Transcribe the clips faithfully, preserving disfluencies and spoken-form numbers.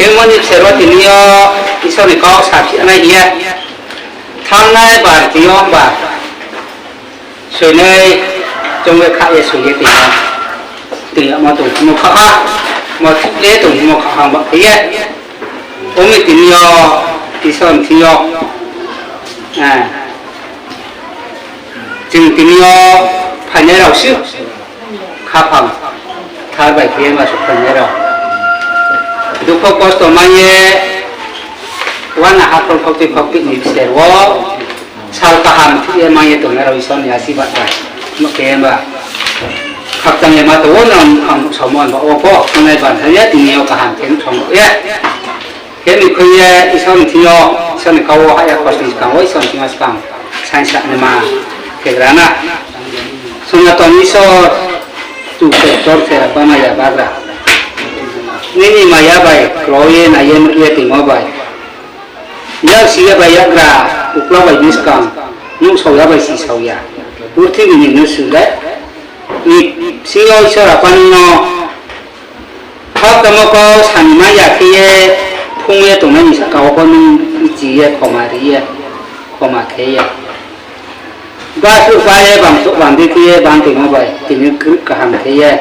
Hingmo ni bsero tini yo Isor ni kau saphi nai hing ye, thanngnai bar tini yo ba soinai choung ye kha ye soi ye tini yo, tini yo mo tongmo kha ha, mo thuh ye tongmo kha ha ba khe ye. Omi tini yo Isor ni thing yo, eh, chwng tini yo phainai rao si khaphang thar bai khe ma se phainai rao. Dukho kosto mai ye, uana hakhor khokti khokti ni bsero sal kaham thik ye mai ye tongnai rao Isor ni asibad bai. Mo khe ba khakchang ye ma tong wo nang ang samo ba wo pho, thangnai ban tha ye tini yo kaham khe nuhsao ye. Khe ni khui ye Isor ni thing yo, Isor ni kau wo hah ya khosni skang wo, Isor ni thing yo skang saingsa naima khe gra na. Sonaton Isor, chu khe tor khe Apa maya bagra. Nini maya bai kro ye nai ye nuh ye tongmo bai. Yak si ya bai yakgra, uklau bai buskang, nuhsao ya bai sisao ya. Purthimbi ni nusu le, ni sing yo Isor Apa nung no khakchangmo kau sani mai ya khe ye, phung ye tongnai ni sahka wo pho nung bchi ye, khoma ri ye, khoma khe ye. Basuh ba ye, bangsuh bang di khe ye, bang tongmo bai tini kroi kaham khe ye.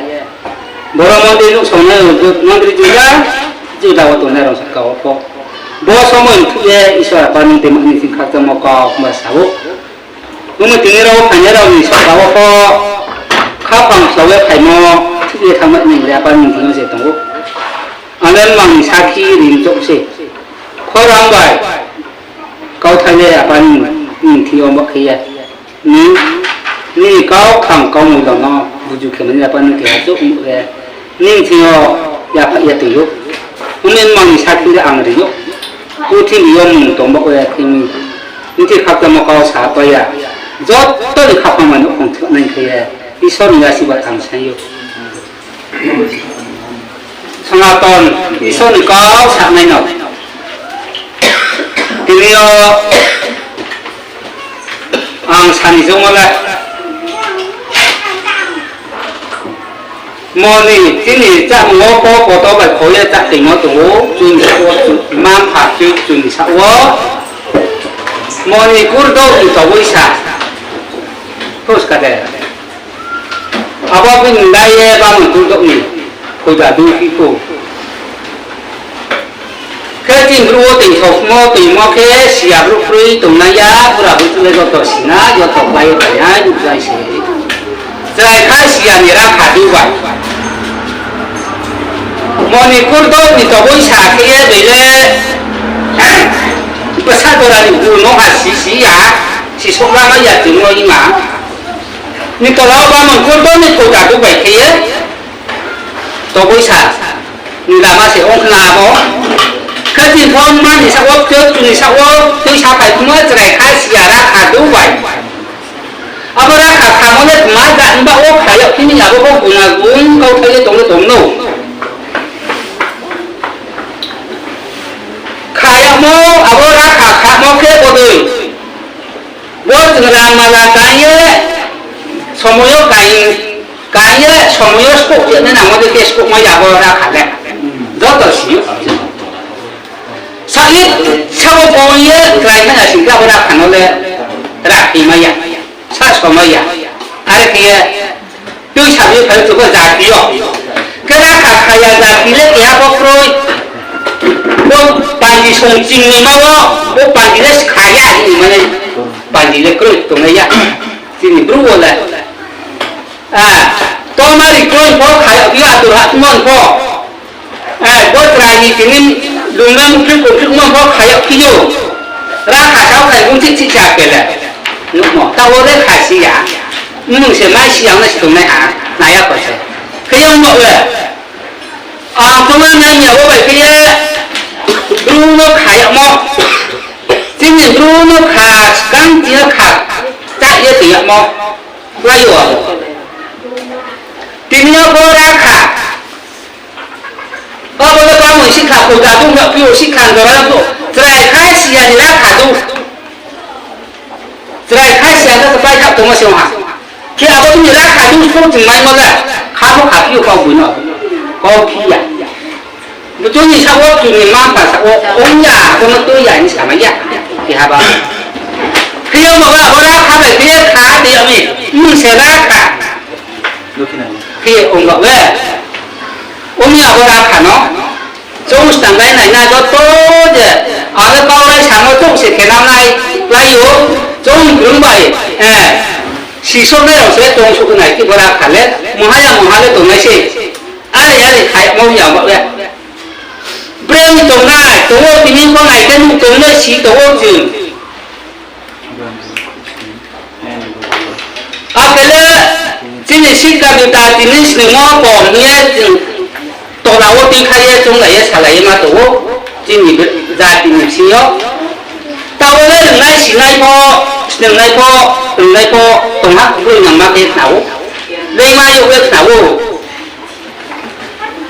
Boro mondri nuhsao nai, mondri juda, juda wo tongnai rao sahka wo pho. Bo somoi thuh ye Isor Apa nung tongmo ni sing khakchangmo kau ma sa ou. Omo tini rao phainai rao ni sahka wo pho khaphang slao ye phaimo, thuh ye thanngmai ni le Apa nung thing yo se tong ou. Ang le mang ni sakhi ri mchouh se. Khorang bai kauthai le Apa nung, nung thing yo ma khe ye. Ni, nini kau khang kau mui rao no buju khe mani Apa nung keha chouh nuh ye, nini thing yo yaphaih ye tong ou. Omo mang ni sakhi le ang ri ou. Purthimbi yo mung tong baoh ye khe mi. Nini khakchangmo kau sa pai ya. Joto ni khaphang mai nouhkhong thik nai khe ye, Isor ni asibad ang saing ou. Sonaton Isor ni kau sanai no. Tini yo ang sani jongmo le, mo ni chini chámung wo pho poto bai khoi ye chá tongmo tong ou, chini sa wo, ma mpha chu chini sa wo. Mo ni kurdouh ni toboi sa. Phuska de. Abo bini dai ye bamung kurdouh ni khuda dui phi pho. Khe chini brouh wo toingthohmo toingmo khe siya brouh kroi tongnai ya, bura brouh le joto sina, joto klái ye tongnai, nuhjai se. Chrai kha siya ni rakha du bai. Mo ni kurdouh ni toboi sa khe ye bele, bsa jora ni bu no ha si si ya, si sokla ma ya tongmo ima. Ni tola wo bamung kurdouh ni khuda du bai khe ye, toboi sa ni lama se ong khna abo. Khe chini pho ma ni sa wo, khe chini sa wo, tui sa phai phimo chrai kha siya rakha du bai. Abo rakha khamo le tma da himba wo kha yag phini abo pho guna gung kauthai ye tong le tong no. Kha yagmo, abo rakha khamo khe bodei. Bo chung rangmala kaing ye, somoing yo kaing, kaing ye, somoing yo skouh ye nai nangmo dei khe skouhmai ya bo rakha le. Joto si ou. Sa ye, sa wo bo ye, krai nai ya sing khe abo rakha no le, rakhi mai ya, sa somai ya. Are khe ye, tui sa ye phai chung bo jati yo. Khe rakha kha ya jati le keha bo kroi. Bo pandi song ching ni ma wo, bo pandi le skha ya hing ni mane, pandi le kroi tongnai ya. Chini bru wo le. A, tomari kroi pho kha ya phi yo atur ha mon pho. A, bo chrai ni tini lungna mukri kokri mon pho kha ya phi yo. Rakha sao khai bung chih chih cha khe le. Nuhmo, taoh wo le kha si ya. Mmung se mai si yang na si tongnai ha, nai ya kho se. Khe yong mo le. Ang tongna nai ya wo bai khe ye, bru no kha yagmo. Chini bru no kha, skang chini kha, chah ye tong yagmo. Lai yo abo. Tini yo bo rakha. Abo le bamung sikha, khuda bung no phi yo sikha, jora pho. Chrai kha siya ni rakha du. Chrai kha siya ta pai kha tongmo se ha. Khe abo ni rakha du song ching mai mo le. Kha bo kha phi yo kau bui no. Kau phi ya. Buchu ni saoh wo, chung ni mma-mpha saoh wo, ong ya, abo no tui ya hing samai ya. Keha ba. Khe yo ma ba, abo rakha bai khe ye kha, khe yo mi, mmung se rakha. Khe ye ong ba we. Ong ya abo rakha no. Chung snam bai nai na joto je, abo kau bai samo chung se khe nang nai, klái ou, chung krung bai, eh, sisouhnai rao se tong souh nai, khe bo rakha le, mungha ya mungha le tongnai se. Are ya ni khai mo ya ba we. Brem tongnai, tong ou tini pho nai khe nuh tong le si tong ou chung. Akhe le chini Sikh jati ni sningmo kom hing ye chung tola wo tuikhai ye chunglai ye salai ye ma tong ou. Chini jati ni bsing yo. Taoh wo le ringnai sinai pho, sningnai pho, ringnai pho, tongha boi nangma khe khna ou. Leingma yo khe khna ou.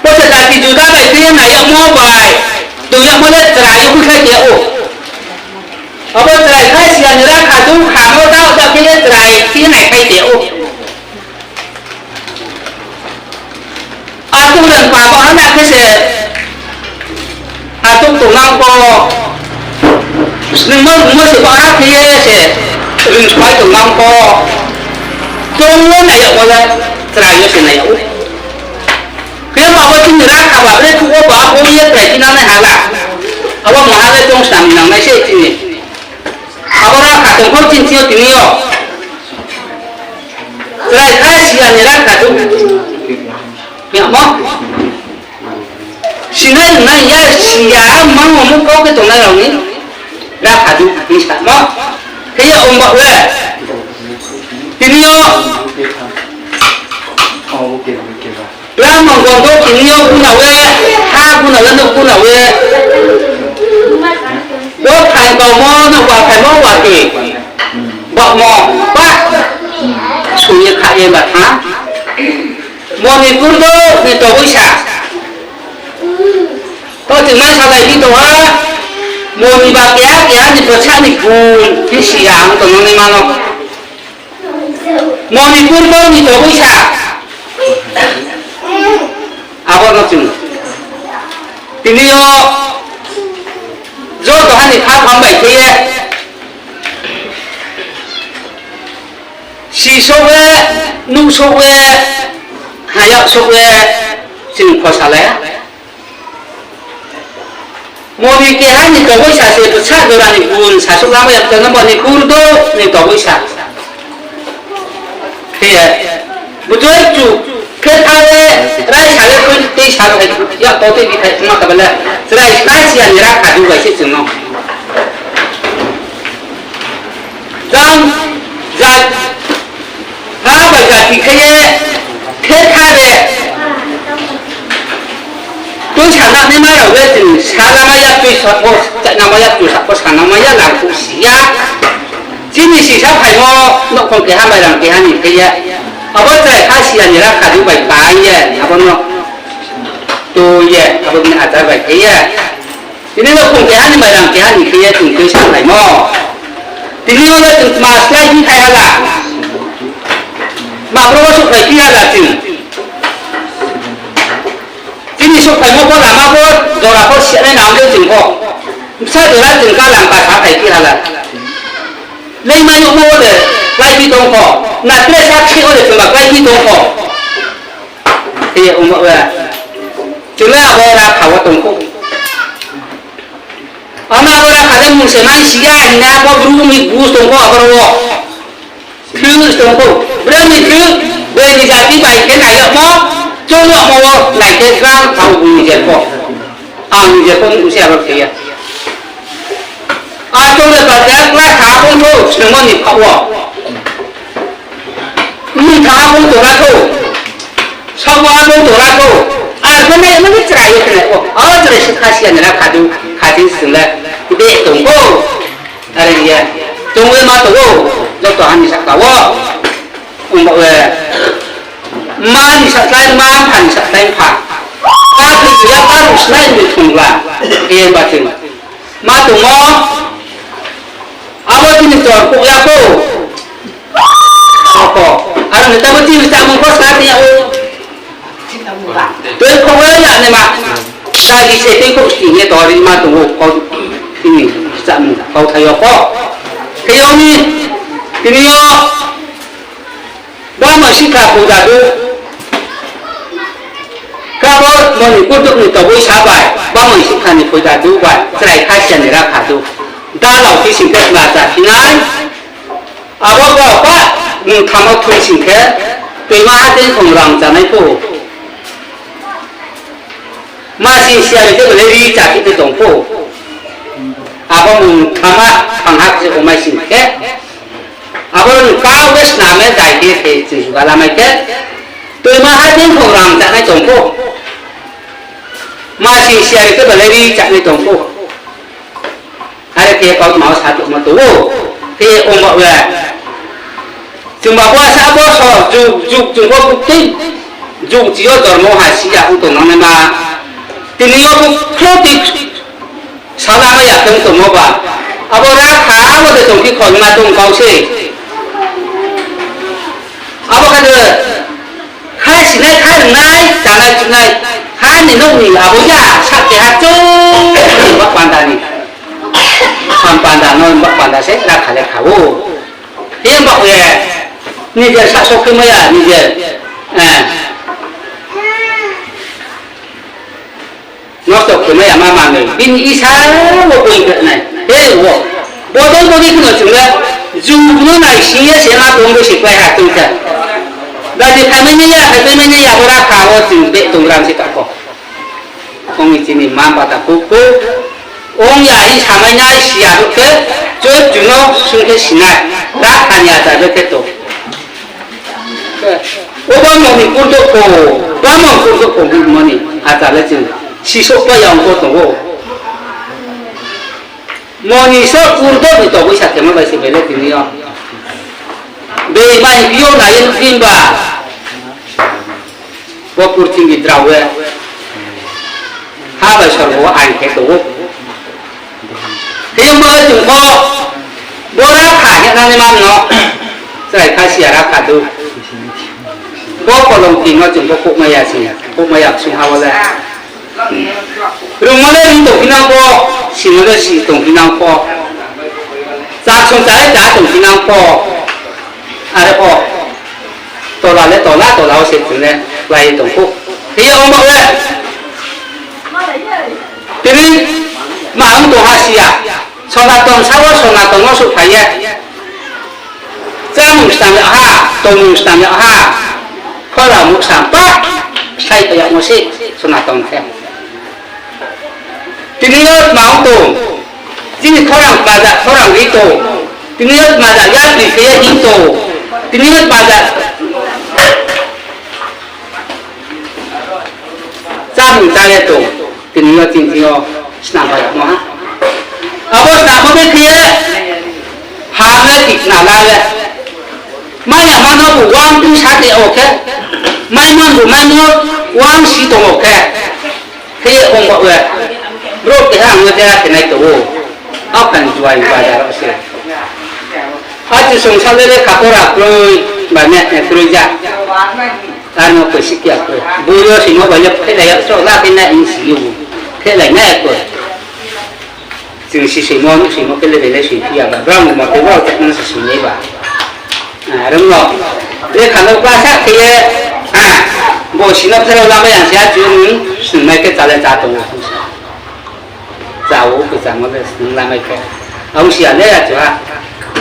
Bo se jati juda bai khe ye nai yagmo bai, tong yagmo le chrai yo khuikhlai te ou. Abo chrai kha siya ni rakha du khamo da da khe ye chrai khe ye naikhai te ou. Atung rang pa ba hana khe se, atung tongnang pho, sningmo rungmo se ba ha khe ye se, ringpai tongnang pho, tong wo nai yag wo le, chrai yo se nai yag ou. Khe ba bo chini rakha ba bre phuh wo ba bo ye chrai phi nangnai ha la. Abo mungha le chung snam ni nangnai se chini. Abo rakha tong pho chini thing yo tini yo. Chrai kha siya ni rakha du. Yamo? Sinai ringnai ya siya, mang wo muh kau khe tongnai rao ni rakha du hing samo. Khe ye ong ba we. Tini yo. Brahmon gondo tini yo guna we, ha guna we, nouh guna we. Bo phaing baomo, nouhbar phaimo wa khe. Baohmo, ba. Sung ye kha ye ba tha. Monipur do ni toboisa. To chung mai salai di tong ha. Moni ba keha keha ni bsa ni gun khe si ya ang tong nai mano. Monipur boro ni toboisa. Abo no chung. Tini yo joto ha ni khaphang bai khe ye. Sisouh ye, nuhsouh ye, hayag souh ye, chung khosa lai ha. Moni keha ni toboisa se bsa jora ni gun sasouh lamo ya, tong Monipur do ni toboisa. Khe ye, bujoi chu khe tha ye, raisa ye khui tei sa hai, ya to tei bi thai ma ka ba le, chrai kha siya ni rakha du bai se chung no. Jang, jat, ha bai jati khe ye, khe tha ye. Tui sana naima rao le chung sana mai ya, tui sa pho, chana mai ya, tui sa pho sana mai ya, nang phuh si ya. Chini sisa phaimo, nouhkhong keha mairang keha ni khe ye. Abo chrai kha siya ni rakha du bai pai ye, abo no. Tui ye, abo ni achar bai khe ye. Tini nouhkhong keha ni mairang keha ni khe ye chung tui sa phaimo. Tini yo le chung tma slái phi thai ha la. Tma bro wo souhphai phi ha la chung. Chini souhphaimo pho lama pho jora pho siya nai nang le chung pho. Bsa jora chung ka lam ka sa phai phi ha la. Leingma yagmo wo le klái phi tong pho. Na tre sa khe wo le chung ba klái phi tong pho. Khe ye ongba we. Chung le abo rakha wo tong pho. Ano abo rakha le mung se mai si ya hing nai abo bru mi bu tong pho abo wo. Thru tong pho. Bru mi thru, bru ni jati bai khe nai yagmo, chung yagmo wo nai khe klang thang bu ni je pho. Ang ni je pho nuh se abo khe ya. A chung le ba je kla tha phung thou, snungmo ni pha wo. Mmung tha phung tora thou. Saoh wo phung tora thou. Ar khe nai mani chrai ye khe nai wo. A chrai si kha siya ni rakha du, kha si sung le. De tong pho. Are ye. Chung le ma tong wo. Joto ha ni sahka wo. Ongba we. Mma ni saklai mma, mpha ni saklai mpha. Ka khe ya ka rung slái ni thungla. Khe ye ba chung. Ma tongmo, abo chini chor kouh ya khou. Abo, aro ni tabo chini chamung pho sa ti ya ou. Tui khou ya naima. Sagi se tei khouh sning ye to ri ma tong ou, kau tini rchahmung kauthai yo pho. Khe yag mi, tini yo bamoi sikha phoida du. Kabo moni kurdouh ni toboi sa bai, bamoi sikha ni phoida du bai, chrai kha sia ni rakha du. Dalao phi sing khe tma cha phi nai. Abo bo pa, mungthamo thui sing khe, toima ha tei khong rang chanai pho. Masing siari khe bo le ri cha khe tong pho. Abo mungthama thang ha khe omai sing khe. Abo ni kau le snam ye dai khe khe chung juga lamai khe. Toima ha tei khong rang chanai tong pho. Masing siari khe bo le ri chanai tong pho. Are khe kautma wo sa tongmo tong ou. Khe ong ba we. Chungba bo sa bo so jug jug chung bo buktui. Jug chi yo dormo ha si ya ong tong nang nai ma. Tini yo buktui ti salamai ya khe ong tongmo ba. Abo rakha abo de tongphi kho ma tong kau se. Abo kha de, kha sinai, kha ringnai, chanai chunai, kha ni nouh ni abo ya, sa keha chou, ba panda ni. Ham panda no, ba panda se, rakha le kha ou. Himba ye, nijer sahso khe maya, nijer, eh. Nosto khe maya ma manoi. Bini isa wo boi khe nai. He wo. Bodol bodol kheno chung le. Jug no nai si ye se ma tong bo se klái ha tong khe. Dadi phaimai nai ya, phaimai nai ya, bo rakha wo chung be tong ram se ka pho. Ong ni chini ma bata kuk kuk. Ong ya hi samai nai si ya ro khe. Choi chung no sung khe sinai. Rakha ni achar be khe to. Obo moni kurdo pho, bamon kurdo pho, moni achar le chung sisouh pai ya ong pho tong ou. Moni so kurdo ni toboi sa khemo bai se bele tini yo. Beibai phi yo nai ye nuh himba. Bo purthimbi drao ye. Ha bai sorgo wo ain khe tong ou. Himba chung pho, bo rakha hing nani man no. Chrai kha si ya rakha du. Bo kolom ti no chung pho kouhmai ya si, kouhmai ya ksung ha wo le. Rungmo le rung tongphi nang pho, simo le si tongphi nang pho. Chá song chá le chá tongphi nang pho. Are pho. Tola le tola, tola wo se chung le klái ye tong pho. Hing ye ong ba le. Tini ma ong tong ha si ya. Sonaton sa wo Sonaton no souhphai ye. Chámung snam yag ha, tongmung snam yag ha. Khorang muhsam pa, sai phai yagmo se Sonaton khe. Tini yo tma ong tong, chini khorang tma ja khorang ri tong. Tini yo tma ja yapri khe ye hing tong. Tini yo tma ja chámung chá ye tong. Tini yo chini yo snam phai yagmo ha. Abo snammo de khe ye ham le tikna la le. Mai yama no bu wang tui sa te o khe. Maimo bu maimo wang si tong o khe. Khe ye ong ba we. Brouh keha ang no dera khe nai tong ou. Aphan juai bazar wo se. Achu song sa le le kha pora kroi, ba ne, ne kroi ja. Ano koi si kya kroi. Bo yo simo bai le phelai ya, so la khe na in si yo. Phelai na ya kroi. Chung si soimo, nuh soimo khe le bele soi phi ya ba. Brang mo te brao te nang si soi nai ba. Rung no. Lekha no class sa khe ye, bo si no pherao lamai yang se achu nung, snungnai khe chá le chá tong ou. Chá ou, khe chámo le snung lamai khe. Ang si ya le achu ha.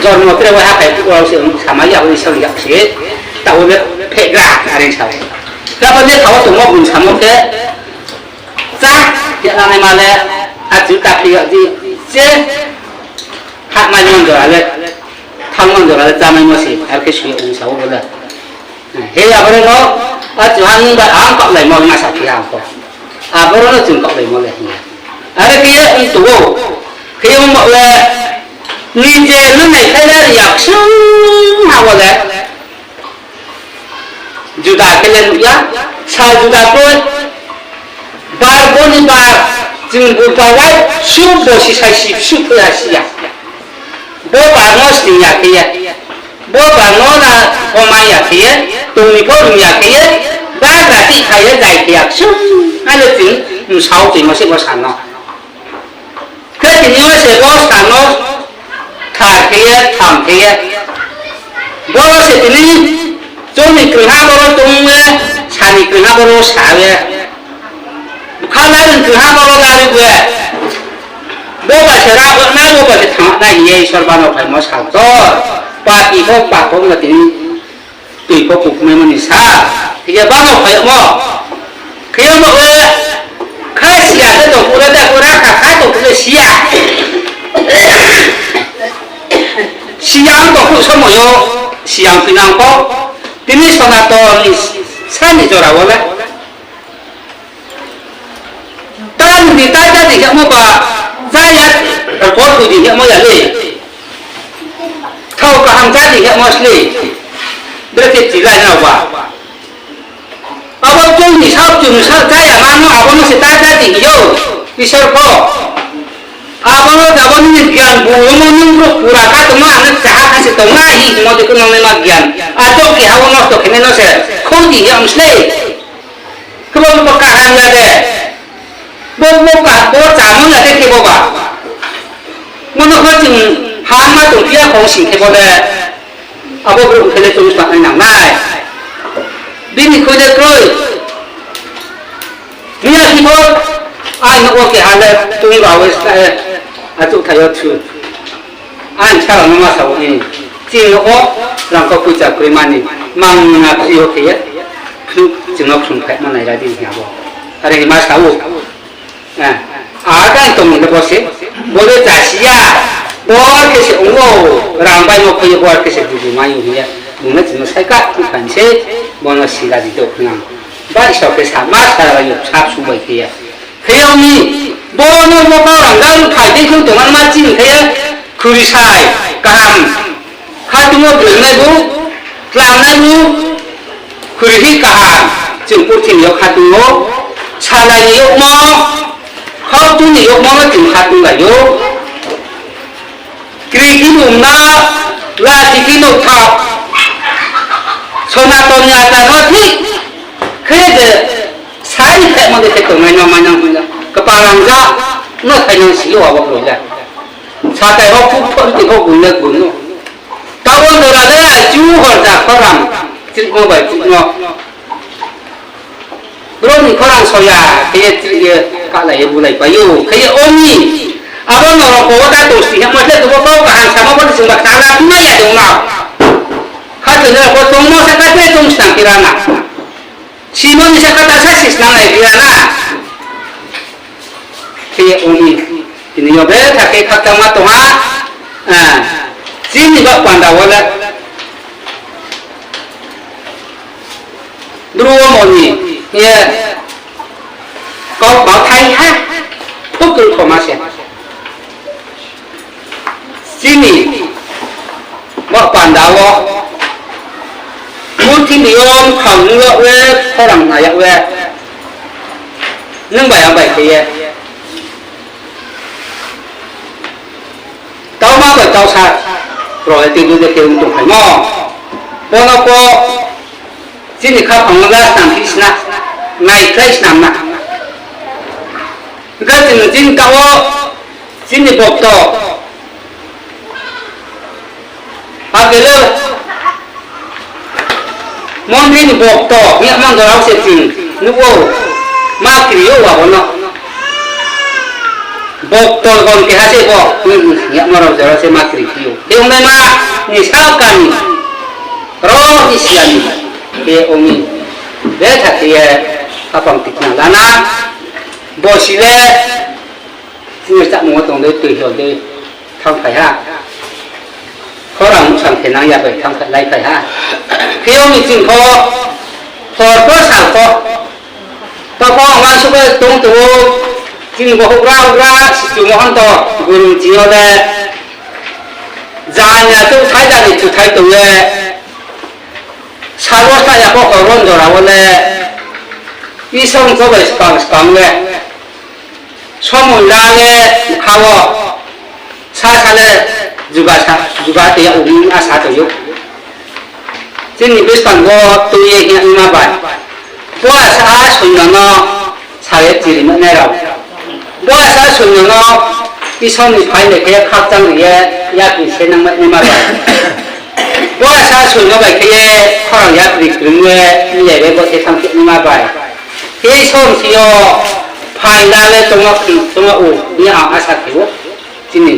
Jormo tre wa ha phai phuh rao se samai ya, abo ni sal yak se. Taoh wo le phegra, are sa. Khe abo lekha wo tongmo bung samo khe, chá, khe nanaima le, achu ta phi ya di, se, hahmai mon jora le, thanngmon jora le chámaimo se, are khe soi ong sa ou bo le. He aboro no, achu ha nung bai ang kaohlaimo hing ma sa phi ha ang pho. Aboro no chung kaohlaimo le hing ye. Are khe ye ong tong ou, khe ye ong ba le, nije no naikhlai le yak sung ha wo le. Juda khe le nuh ya, sal juda kroi, bar bo ni bar, chung burba wai, suh bo si sai si, suh khe ya si ya. Bo bar no sning ya khe ye, bo bar no na pho mai ya khe ye, tong ni pho rung ya khe ye, bagra tih phai ye zai khe ya, sung, ano chung, Msao toimo se bo sal no. Khe tini yo se bo sal no kthar khe ye, tham khe ye. Bo no se tini chung ni krungha boro tong ye, sal ni krungha boro sa ye. Bkha lari ni krungha boro lari ye. Bo ba se ra nai, bo ba se thanng nai hing ye Isor bano phaimo sal to. Pati pho pap pho no tini tui pho kuphumai mo ni sa. Hing ye bano phaimo. Khe ye bo le kha siya khe tong phuh le, de phuh ra kha kha tong phuh le siya. Siyang tong phuh somo yo, siyang phinang pho. Tini Sonaton ni sa ni jora wo le. Ta ni ta ja di hingmo ba, ja ya, record khui di hingmo ya le. Thao kaham ja di hingmo sle. Brekhe chilai nrao ba. Abo chung ni sa, chung ni sa, ja ya ma no abo no se ta ja di hing yo. Isor pho. Abo no, abo ni gyan bu yo mo nung brouh pura kha tongma, ang no chaha kha se tongma, hing hingmo de khe nang naima gyan. Achouh keha wo nosto khe nai no se khou di hing ya msle. Khe bo bo kaham ya de. Bo, bo ka, bo chámo ya de khe bo ba. Bo no kho chung hama tong phi ya khong sing khe bo de. Abo brouh khe le chung sa nai nang nai. Bini khui le kroi. Miya khe bo, ang no wo keha le chung rao ye sa ye, achouhthai yo thu. Ang sara no ma sa wo, chini no wo rang kho poicha kroi mani, mang na free yo khe ye, chung no khlum phaimo nai ra di hing abo. Are hima sa ou. Aga tongmung le bo se, bo le chasi ya, bor khe se ong ou, rang baimo khe ye bor khe se buju mai ou hing ye, bung no chung no sai ka khuphai se, bo no sila di do khnang. Baihsao khe sa ma sara bai yo, sap su bai khe ye. Khe ye ong mi, bo no bo kau rang ga ruhphai dei khe tongma chini khe ye, khuri sai, kaham. Khatung wo brungnai bu, tlangnai bu, khuri hi kaham, chung purthimbi yo khatung ou, salai ni youhmo, khautu ni youhmo no chung khatung lai ou. Kri khe nung na, lachi khe nung tha, Sonaton ni achar no thik khe de, sai khe mo de khe tongnai no mai nang hing ya. Kpal rangja no thai nang si ou abo kroi le. Satai ho phuh pho ti pho gun le gun ou. Taoh wo jora le chu horja khorang chrihmo bai chrihmo. Brouh ni khorang soya khe ye chrih ye kahlai ye bulaipai ou. Khe ye ong mi. Abo no rao pho wo ta tongsi hingmo le kebo kau kaham samo bo ni chungba khnala phi mai ya tong no. Kha chung le bo tongmo sa kha te chung snam phi ra na. Simo ni sa kha ta sa si snam lai phi ra na. Khe ye ong mi. Tini yo betha khe khakchangma tong ha. Chini baoh panda wo le Bru wo mo ni, ye, kau kma thai ha, phukri khoma se. Chini, bo panda wo, purthimbi yo mkhang nuh yag ye, khorang na yag ye, nung bai ang bai khe ye. Tauma bai tausa rao le tini de khe ong tongphaimo. Bo no pho chini khaphang wo la snam phi sna, naikhlai snam na. Hingkhe chini, chini taoh wo chini bokto, akhe le mondri ni bokto hing yagmo jora wo se ching nuh ou, ma kri ou abo no. Bokto gon keha se bo, hing yagmo rao jora se ma kri phi ou. Khe ongnaima ni sahka ni, ro ni siya ni, khe ong mi. Betha khe ye, khaphang tikna la na, bosi le, chini rchahmung wo tong dei, tui hol dei, thanngphai ha. Khorang nuhsang khe nang ya bai thanngphai, laiphai ha. Khe ong mi ching pho, hor pho sal pho. Taoh pho ang uaingsouh khe tong tong ou, chini bo houhgra houhgra, sichu mohon to, gurung ching yo le, jani achouhthai jani chuthai tong ye, sal wo sa ya pho hor wo jora wo le, Isor ni chobai skang skang le, somoi la ye bkha wo, sasa le juga sa, juga tei ya ong asa tong ou. Chini buskang wo tui ye hing yagma bai. Bo asa a soino no sa ye chiri nai rao. Bo asa soino no Isor ni phaing bai khe ye khakchang ri ye yapri se nang mai naima bai, bo asa soino bai khe ye khorang yapri krung ye, miyai bai bo se thanng khe naima bai, Isor ni thing yo phaing la le tongma, tongma ou hing ye ang asa khe ou. Chini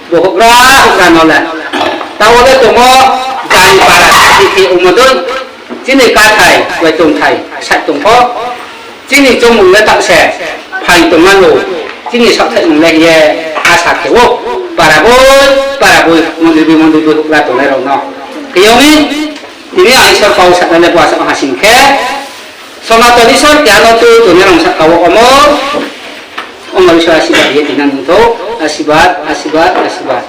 bo houhgra houhgra no le, taoh wo le tongmo, jani para khe ongmo dei, chini kathai bai tongthai sa tong pho, chini choungmung le taoh se phaing tongma no, chini saohthaihmung le hing ye asa khe ou. Para boi, para boi, mondri boi, mondri boi houhgra tongnai rao no. Khe yong mi, tini ang Isor kau sanai le bo asa ha sing khe, Sonaton Isor keha no tui tongnai rao sahka wo omo, omo Isor asirbad ye tinang nung thou, asirbad, asirbad, asirbad.